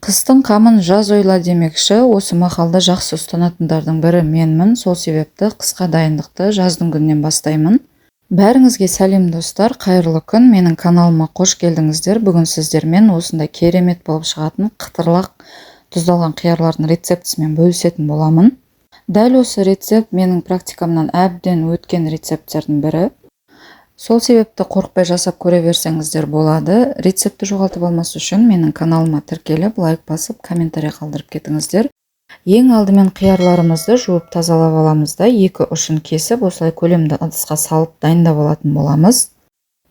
Қыстың қамын жаз ойла демекші, осы мақалды жақсы ұстанатындардың бірі менмін. Сол себепті қысқа дайындықты жаздың күнінен бастаймын. Бәріңізге сәлем, достар, қайырлы күн! Менің каналыма қош келдіңіздер. Бүгін сіздермен осындай керемет болып шығатын қытырлақ тұздалған қиярлардың рецептісімен бөлісетін боламын. Дәл осы рецепт менің практикамнан әбден өткен рецепттердің бірі. Сол себепті қорықпай жасап көре берсеңіздер болады. Рецептті жоғалтып алмас үшін менің каналыма тіркеліп, лайк басып, комментарий қалдырып кетіңіздер. Ең алдымен қиярларымызды жуып тазалап аламыз да, екі ұшын кесіп, осылай көлемді ыдысқа салып дайындап алатын боламыз.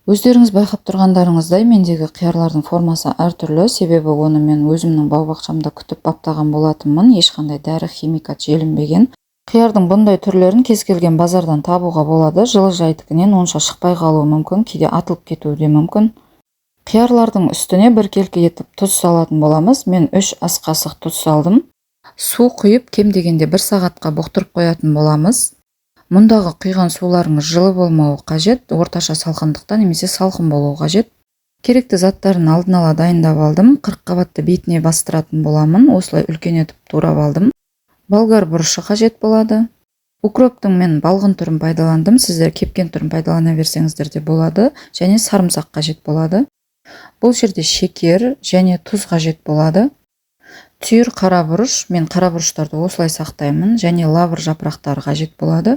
Өздеріңіз байқап тұрғандарыңыздай, мендегі қиярлардың формасы әртүрлі, себебі оны мен өзімнің бау-бақшамда күтіп баптаған болатынмын, ешқандай дәрі, химикат желінбеген. Қиярдың бұндай түрлерін кез келген базардан табуға болады. Жылыжайдікінен онша шықпай қалуы мүмкін, кейде атылып кетуі де мүмкін. Қиярлардың үстіне біркелкі етіп тұз салатын боламыз. Мен 3 ас қасық тұз салдым. Су құйып, кем дегенде бір сағатқа бұқтырып қоятын боламыз. Мұндағы құйған суларыңыз жылы болмауы қажет, орташа салқындықта немесе салқын болуы қажет. Керекті заттарын алдын ала дайындап алдым. Қырыққабатты бетіне бастыратын боламын. Осылай үлкен етіп турап алдым. Болгар бұрышы қажет болады. Укроптың мен балғын түрін пайдаландым, сіздер кепкен түрін пайдалана берсеңіздер де болады. Және сарымсақ қажет болады. Бұл жерде шекер және тұз қажет болады. Түйір қара бұрыш, мен қара бұрыштарды осылай сақтаймын, және лавр жапырақтары қажет болады.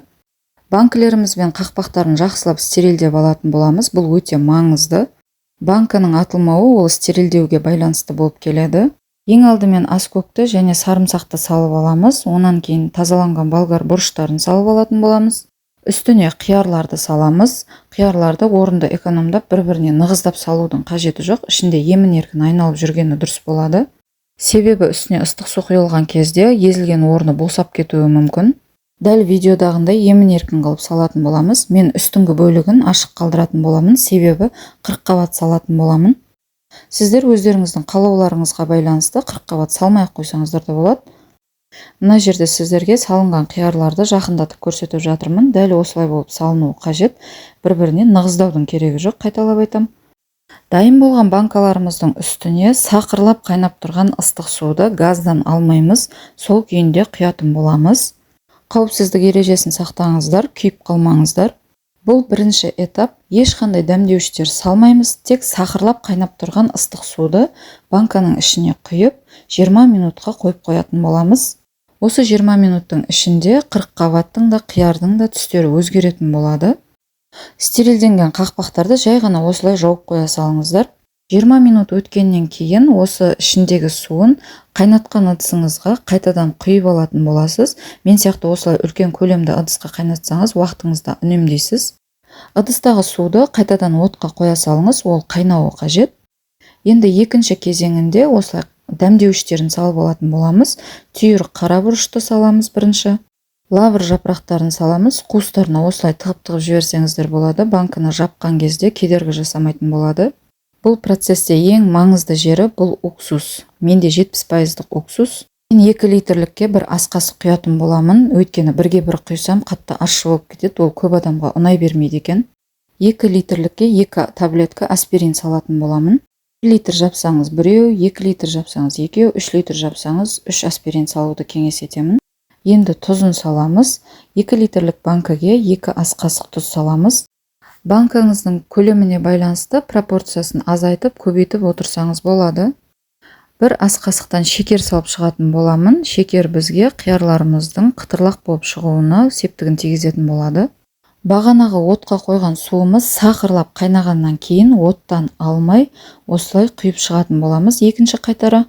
Банкілеріміз бен қақпақтарын жақсылап стерилдеп алатын боламыз. Бұл өте маңызды. Банкінің атылмауы ол стерилдеуге байланысты болып келеді. Ең алдымен аскөкті және сарымсақты салып аламыз. Онан кейін тазаланған болгар бұрыштарын салып алатын боламыз. Үстіне қиярларды саламыз. Қиярларды орынды экономдап, бір-біріне нығыздап салудың қажеті жоқ. Ішінде емін-еркін айналып жүргені дұрыс болады. Себебі үстіне ыстық су құйылған кезде езілген орны босап кетуі мүмкін. Дәл видеодағындай емін-еркін қылып салатын боламыз. Мен үстіңгі бөлігін ашық қалдыратын боламын, себебі қырыққабат салатын боламын. Сіздер өздеріңіздің қалауларыңызға байланысты қырыққабат салмай ақ қойсаңыздар да болады. Мына жерде сіздерге салынған қиярларды жақындатып көрсетіп жатырмын. Дәл осылай болып салынуы қажет. Бір-біріне нығыздаудың керегі жоқ, қайталап айтам. Дайын болған банкаларымыздың үстіне сақырлап қайнап тұрған ыстық суды газдан алмаймыз, сол күйінде құятын боламыз. Қауіпсіздік ережесін сақтаңыздар, күйіп қалмаңыздар. Бұл бірінші этап. Ешқандай дәмдеуіштер салмаймыз, тек сақырлап қайнап тұрған ыстық суды банканың ішіне құйып, 20 минутқа қойып қоятын боламыз. Осы 20 минуттың ішінде қырыққабаттың да, қиярдың да түстері өзгеретін болады. Стерилденген қақпақтарды жай ғана осылай жауып қоя салыңыздар. 20 минут өткеннен кейін осы ішіндегі суын қайнатқан ыдысыңызға қайтадан құйып алатын боласыз. Мен сияқты осылай үлкен көлемді ыдысқа қайнатсаңыз, уақытыңызды үнемдейсіз. Ыдыстағы суды қайтадан отқа қоя салыңыз, ол қайнауы қажет. Енді екінші кезеңінде осылай дәмдеуіштерін салып алатын боламыз. Түйір қара бұрышты саламыз бірінші. Лавр жапырақтарын саламыз. Қуыстарына осылай тығып-тығып жіберсеңіздер болады. Банканы жапқан кезде кедергі жасамайтын болады. Бұл процесте ең маңызды жері бұл уксус. Менде 70%-дық уксус. Мен 2 литрлікке бір ас қасық құятын боламын. Өйткені бірге бір құйсам, қатты ащы болып кетеді, ол көп адамға ұнай бермейді екен. 2 литрлікке 2 таблетка аспирин салатын боламын. 1 литр жапсаңыз біреу, 2 литр жапсаңыз екеу, 3 литр жапсаңыз 3 аспирин салуды кеңес етемін. Енді тұзын саламыз. 2 литрлік банкіге 2 ас қасық тұз саламыз. Банкаңыздың көлеміне байланысты пропорциясын азайтып, көбейтіп отырсаңыз болады. Бір ас қасықтан шекер салып шығатын боламын. Шекер бізге қиярларымыздың қытырлақ болып шығуына септігін тигізетін болады. Бағанағы отқа қойған суымыз сақырлап қайнағаннан кейін оттан алмай, осылай құйып шығатын боламыз екінші қайтара.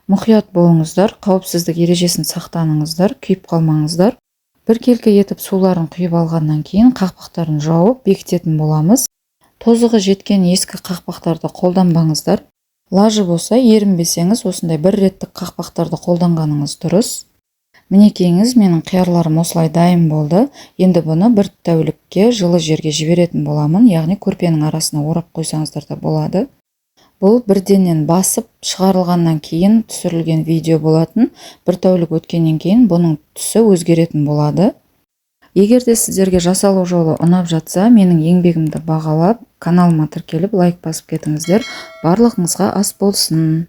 Мұқият болыңыздар, қауіпсіздік ережесін сақтаныңыздар, күйіп қалмаңыздар. Біркелкі етіп суларын құйып алғаннан кейін қақпақтарын жауып бекітетін боламыз. Тозығы жеткен ескі қақпақтарды қолданбаңыздар. Лажы болса, ерінбесеңіз, осындай бір реттік қақпақтарды қолданғаныңыз дұрыс. Мінекейіңіз, менің қиярларым осылай дайын болды. Енді бұны бір тәулікке жылы жерге жіберетін боламын, яғни көрпенің арасына орап қойсаңыздар да болады. Бұл бірденнен басып шығарылғаннан кейін түсірілген видео болатын. Бір тәулік өткеннен кейін бұның түсі өзгеретін болады. Егер де сіздерге жасалу жолы ұнап жатса, менің еңбегімді бағалап, каналыма тіркеліп, лайк басып кетіңіздер. Барлығыңызға ас болсын.